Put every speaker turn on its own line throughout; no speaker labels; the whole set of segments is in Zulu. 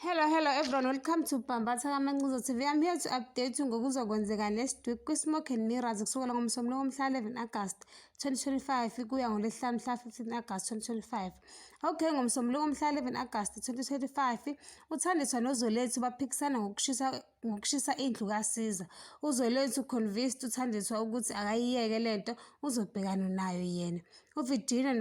Hello, hello everyone. Welcome to Bambatha kaMancuza TV. I'm here to update you ngokuzokwenzeka next week kwi-Smoke and Mirrors kusukela ngoMsombuluko mhla 11 August 2025 kuya ngoLwesihlanu mhla 15 August 2025. Okay, ngoMsombuluko mhla 11 August 2025, uThandiswa noZwelethu baphikisana ngokushisa indlu kaSiza. UZwelethu convinced uThandiswa ukuthi akayiyeke lento, uzobhekana nayo yena. UVirginia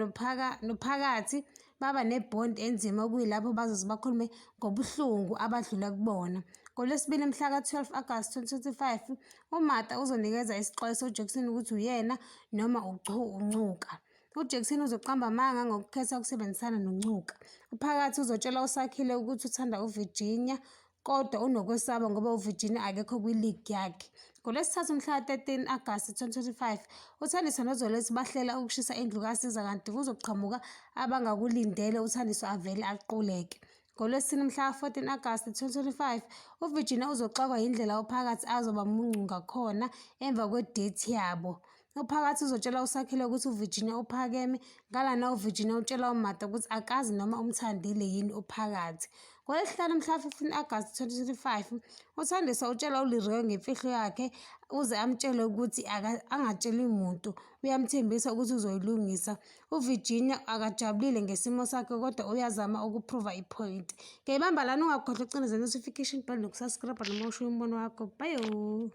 noPhakathi baba ne-bond enzima, okuyilapho bazoze bakhulume ngobuhlungu abadlula kubona. NgoLwesibili mhla ka-12 August 2025, uMartha uzonikeza isixwayiso uJackson ukuthi uyena noma uNcuka. UJackson uzoqamba amanga ngokukhetha ukusebenzisana noNcuka. UPhakathi uzotshela uSakhile ukuthi uthanda uVirginia kodwa unokwesaba ngoba uVirginia akekho kwi-league yakhe. NgoLwesithathu mhla ka-13 Agasti 2025, uThandiswa noZwelethu bahlela ukushisa indlu kaSiza kanti kuzoqhamuka abangakulindele, uThandiswa avele aquleke. NgoLwesine mhla ka-14 Agasti 2025, uVirginia uzoxakwa yindlela uPhakathi azoba muncu ngakhona emva kwe-date yabo. UPhakathi uzotshela uSakhile ukuthi uVirginia uphakeme, ngalana uVirginia utshela uMartha ukuthi akazi noma umthandile yini uPhakathi. NgoLwesihlanu mhla 15 Agasti 2025, uThandiswa utshela uLeroy ngemfihlo yakhe uze amtshele ukuthi angatsheli muntu, uyamthembisa ukuthi uzoyilungisa. UVirginia akajabulile ngesimo sakhe kodwa uyazama uku-prove i-point. Ngiyayibamba lana, ungakhohlwa ukucineza notification bell noku-subscribe noma ushiye umbono wakho. Bye.